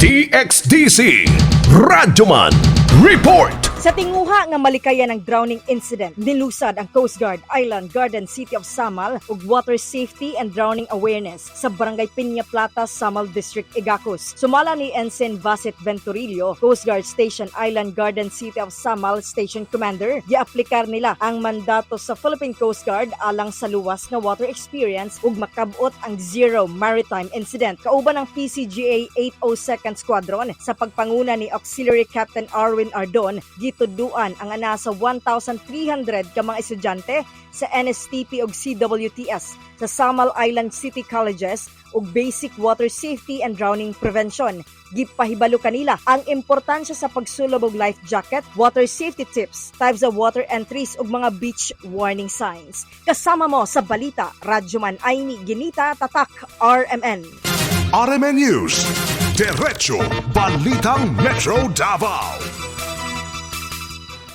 DXDC Radyoman Report. Sa tinguha nga malikayan ang drowning incident, nilusad ang Coast Guard Island Garden City of Samal ug Water Safety and Drowning Awareness sa Barangay Piña Plata, Samal District, Igacos. Sumala ni Ensign Vasit Venturillo, Coast Guard Station Island Garden City of Samal Station Commander, giaplikar nila ang mandato sa Philippine Coast Guard alang sa luwas nga water experience ug makabot ang zero maritime incident. Kauban ang PCGA 802nd Squadron sa pagpanguna ni Auxiliary Captain Arwin Ardon, gituduan ang ana sa 1,300 ka mga estudyante sa NSTP ug CWTS sa Samal Island City Colleges ug basic water safety and drowning prevention. Gipahibalo kanila ang importansya sa pagsulob og life jacket, water safety tips, types of water entries ug mga beach warning signs. Kasama mo sa balita, Radyoman Aimee Ginita, Tatak RMN. RMN News. Diretso Balitang Metro Davao.